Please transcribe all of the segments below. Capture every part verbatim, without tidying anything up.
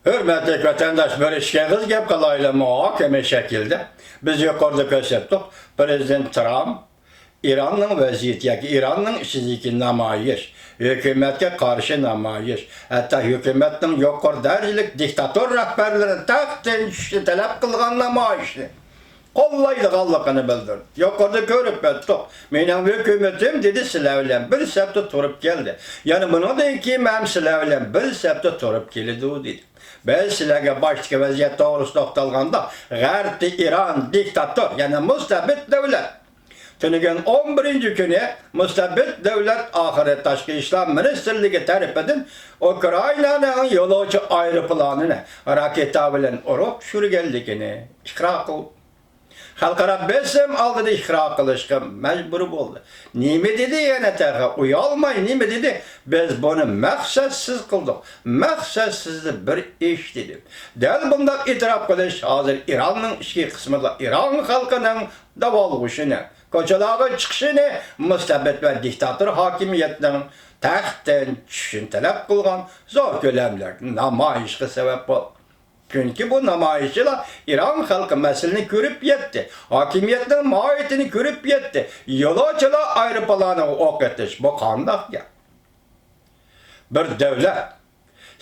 ھۆرمەتلىك ۋەتەنداش، بىر ئىككى ئېغىز گەپ قىلايلى مۇھاكىمە شەكلىدە. بىز يۇقىرىدا كۆرسەتتۇق، پىرېزىدېنت ترامپ ئىراننىڭ ۋەزىيىتى ياكى ئىراننىڭ ئىچىدىكى نامايىش، ھۆكۈمەتكە قارشى نامايىش، ھەتتا ھۆكۈمەتنىڭ يۇقىرى دەرىجىلىك دىكتاتور رەھبەرلىرىنى تەختتىن چۈشۈشنى تەلەپ قىلغان نامايىشنى قوللايدىغانلىقىنى بىلدۈردى. يۇقىرىدا كۆرۈپ ئۆتتۇق. مېنىڭ ھۆكۈمىتىم، دېدى، سىلەر بىلەن بىر سەپتە تۇرۇپ كەلدى. يەنە بۇنىڭدىن كېيىن ھەم سىلەر بىلەن بىر سەپتە تۇرۇپ كېلىدۇ، دېدى. بىز سىلەرگە باشتىكى ۋەزىيەت توغرىسىدا توختالغاندا، غەربتە ئىران دىكتاتور، يەنى مۇستەبىت دۆلەت. تۈنۈگۈن ئون بىرىنچى كۈنى مۇستەبىت دۆلەت ئاخىرى تاشقى ئىشلار مىنىستىرلىكى تەرىپىدىن ئۇكرائىنانىڭ يولۇچى ئايروپىلانىنى راكېتا بىلەن ئۇرۇپ چۈشۈرگەنلىكىنى ئىقرار قىلدى. خەلقئارا بېسىم ئالدىدا ئىقرار قىلىشقا مەجبۇر بولدى. نېمە دېدى يەنە تېخى؟ ئۇيالماي نېمە دېدى؟ بىز بۇنى مەقسەتسىز قىلدۇق. مەقسەتسىزدە بىر ئىش دېدى. دەل بۇنداق ئېتىراپ قىلىش ھازىر ئىراننىڭ ئىچكى قىسمىدا ئىران خەلقىنىڭ داۋالغۇشىنى، كوچىلارغا چىقىشىنى، مۇستەبىت ۋە دىكتاتور ھاكىمىيەتنىڭ تەختتىن چۈشۈشىنى تەلەپ قىلغان زور كۆلەملىك نامايىشقا سەۋەب بولدى. چۈنكى بۇ نامايىشچىلار ئىران خەلقى مەسىلىنى كۆرۈپ يەتتى، ھاكىمىيەتنىڭ ماھىيىتىنى كۆرۈپ يەتتى. يولۇچىلار ئايروپىلانىغا ئوق ئېتىش، بۇ قانداق گەپ؟ بىر دۆلەت،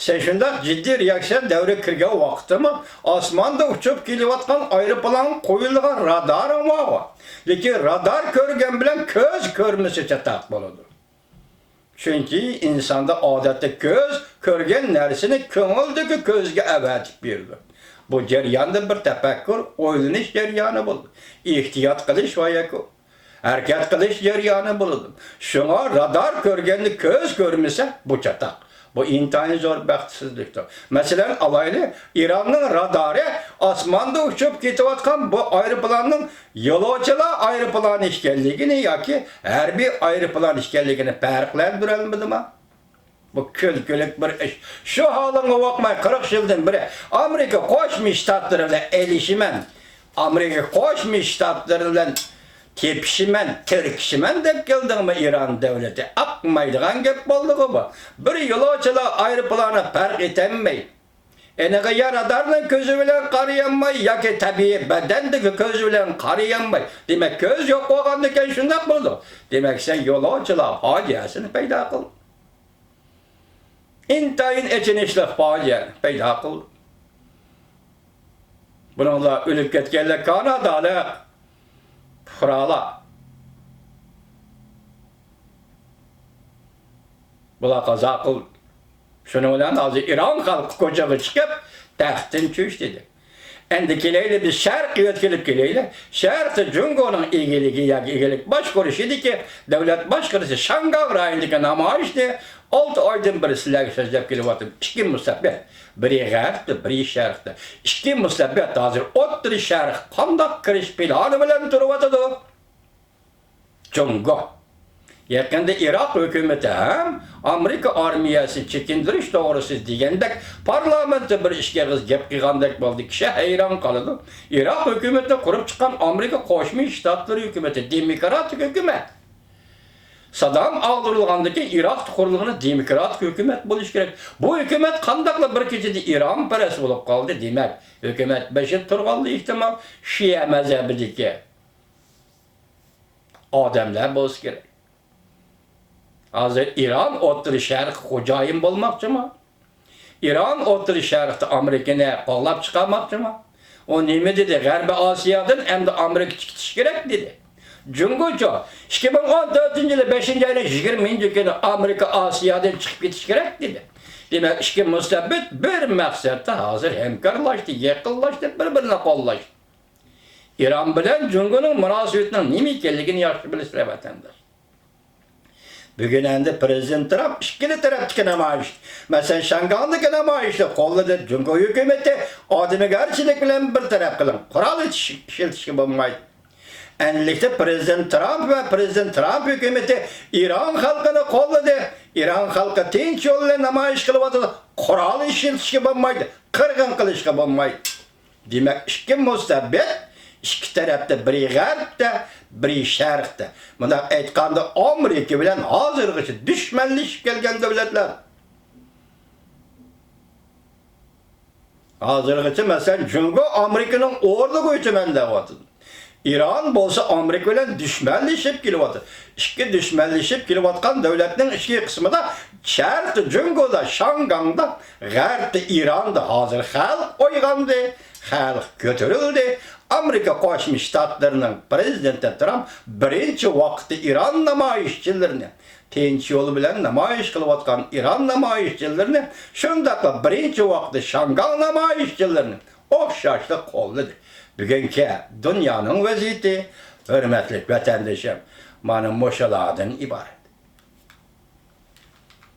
سەن شۇنداق جىددىي رېئاكسىيە دەۋرىگە كىرگەن ۋاقىتتىمۇ ئاسماندا ئۇچۇپ كېلىۋاتقان ئايروپىلانغا قويۇلىدىغان رادارىڭ بارغۇ. لېكىن رادار كۆرگەن بىلەن كۆز كۆرمىسە چاتاق بولىدۇ. چۈنكى ئىنساندا ئادەتتە كۆز كۆرگەن نەرسىنى كۆڭۈلدىكى كۆزگە ئەۋەتىپ بېرىدۇ. بۇ جەرياندا بىر تەپەككۇر، ئويلىنىش جەريانى بولىدۇ. ئېھتىيات قىلىش ۋە ياكى ھەرىكەت قىلىش جەريانى بولىدۇ. شۇڭا رادار كۆرگەننى كۆز كۆرمىسە، بۇ چاتاق. بۇ ئىنتايىن زور بەختسىزلىكتۇر. مەسىلەن، ئالايلى، ئىراننىڭ رادارى ئاسماندا ئۇچۇپ كېتىۋاتقان بۇ ئايروپىلاننىڭ يولۇچىلار ئايروپىلانى ئىكەنلىكىنى ياكى ھەربىي ئايروپىلان ئىكەنلىكىنى پەرقلەندۈرەلمىدىما؟ بۇ كۈلكىلىك بىر ئىش. شۇ ھالىڭغا باقماي، قىرىق يىلدىن بېرى ئامېرىكا قوشما شتاتلىرى بىلەن ئېلىشىمەن، ئامېرىكا قوشما شتاتلىرى بىلەن تېپىشىمەن، تىركىشىمەن دەپ كەلدىڭمۇ ئىران دۆلىتى؟ ئاقمايدىغان گەپ بولدىغۇ بۇ. بىر يولۇچىلار ئايروپىلانى پەرق ئېتەلمەي. ئېنىقى يا رادارنىڭ كۆزى بىلەن قارىيالماي، ياكى تەبىئىي بەدەندىكى كۆزى بىلەن قارىيالماي. دېمەك، كۆز يوق بولغاندىكىن شۇنداق بولىدۇ. دېمەك، سەن يولۇچىلار پاجىئەسىنى پەيدا قىلدىڭ. ئىنتايىن ئېچىنىشلىق پاجىئەنى پەيدا قىلدى. بۇنىڭدا ئۆلۈپ كەتكەنلەر كانادالىق پۇقرالار. بۇلار قازا قىلدى. شۇنىڭ بىلەن ھازىر ئىران خەلقى كوچىغا چىقىپ، تەختتىن چۈش دېدى. ئەمدى كېلەيلى، بىز شەرققە يۆتكىلىپ كېلەيلى. شەرقتە جۇڭگونىڭ ئىگىلىكى ياكى ئىگىلىك باشقۇرۇشىدىكى دۆلەت باشقىرىسى شياڭگاڭ رايونىدىكى نامايىشنى ئالتە ئايدىن بېرى سىلەرگە سۆزلەپ كېلىۋاتىمەن. ئىككى مۇستەبىت، بىرى غەربتە، بىرى شەرقتە. ئىككى مۇستەبىت ھازىر ئوتتۇرا شەرققە قانداق كىرىش پىلانى بىلەن تۇرۇۋاتىدۇ؟ جۇڭگو. يېقىندا ئىراق ھۆكۈمىتى ھەم ئامېرىكا ئارمىيەسىنى چېكىندۈرۈش توغرىسىدا دېگەندەك پارلامېنتتا بىر ئىككى ئېغىز گەپ قىلغاندەك بولدى. كىشى ھەيران قالىدۇ. ئىراق ھۆكۈمىتىنى قۇرۇپ چىققان ئامېرىكا قوشما شتاتلىرى ھۆكۈمىتى دېموكراتىك ھۆكۈمەت. سادام ئاغدۇرۇلغاندىن كېيىن ئىراقتا قۇرۇلغىنى دېموكراتىك ھۆكۈمەت بولۇشى كېرەك. بۇ ھۆكۈمەت قانداقلا بىر كېچىدە ئىرانپەرەس بولۇپ قالدى. دېمەك، ھۆكۈمەت بېشىدا تۇرغانلىقى ئېھتىمال شىئە مەزھەبىدىكى ئادەملەر بولسا كېرەك. ھازىر ئىران ئوتتۇرا شەرققە خوجايىن بولماقچىمۇ؟ ئىران ئوتتۇرا شەرقتە ئامېرىكىنى قوغلاپ چىقارماقچىمۇ؟ ئۇ نېمە دېدى؟ غەربىي ئاسىيادىن ئەمدى ئامېرىكا چىقىش كېرەك دېدى. جۇڭگوچۇ ئىككى مىڭ ئون تۆتىنچى يىلى بەشىنچى ئاينىڭ يىگىرمىنچى كۈنى ئامېرىكا ئاسىيادىن چىقىپ كېتىش كېرەك دېدى. دېمەك، ئىككى مۇستەبىت بىر مەقسەتتە ھازىر ھەمكارلاشتى، يېقىنلاشتى، بىر-بىرىنى قوللاشتى. ئىران بىلەن جۇڭگونىڭ مۇناسىۋىتىنىڭ نېمە ئىكەنلىكىنى ياخشى بىلىسىلەر، ۋەتەنداش. بۈگۈن ئەمدى پىرېزىدېنت ترامپ ئىككىلا تەرەپتىكى نامايىش، مەسىلەن، شياڭگاڭدىكى نامايىشنى قوللىدى. جۇڭگو ھۆكۈمىتى ئادىمىگەرچىلىك بىلەن بىر تەرەپ قىلىڭ، قورال ئېتىش-، ئىشلىتىشكە بولمايدۇ. ئەنلىكتە پىرېزىدېنت ترامپ ۋە پىرېزىدېنت ترامپ ھۆكۈمىتى ئىران خەلقىنى قوللىدى. ئىران خەلقى تىنچ يول بىلەن نامايىش قىلىۋاتىدۇ. قورال ئىشلىتىشكە بولمايدۇ، قىرغىن قىلىشقا بولمايدۇ. دېمەك، ئىككى مۇستەبىت، ئىككى تەرەپتە، بىرى غەربتە، بىرى شەرقتە. مۇنداق ئېيتقاندا، ئامېرىكا بىلەن ھازىرغىچە دۈشمەنلىشىپ كەلگەن دۆلەتلەر. ھازىرغىچە، مەسىلەن، جۇڭگو ئامېرىكىنىڭ ئورنىغا ئۆتىمەن دەۋاتىدۇ. ئىران بولسا ئامېرىكا بىلەن دۈشمەنلىشىپ كېلىۋاتىدۇ. ئىككى دۈشمەنلىشىپ كېلىۋاتقان دۆلەتنىڭ ئىچكى قىسمىدا، شەرقىي جۇڭگودا، شياڭگاڭدا، غەربىي ئىراندا ھازىر خەلق ئويغاندى، خەلق كۆتۈرۈلدى. ئامېرىكا قوشما شتاتلىرىنىڭ پرېزىدېنتى ترامپ بىرىنچى ۋاقىتتا ئىران نامايىشچىلىرىنى، تىنچ يول بىلەن نامايىش قىلىۋاتقان ئىران نامايىشچىلىرىنى، شۇنداقلا بىرىنچى ۋاقىتتا شياڭگاڭ نامايىشچىلىرىنى ئوخشاشلا قوللىدى. بۈگۈنكى دۇنيانىڭ ۋەزىيىتى، ھۆرمەتلىك ۋەتەندىشىم، مانا مۇشۇلاردىن ئىبارەت.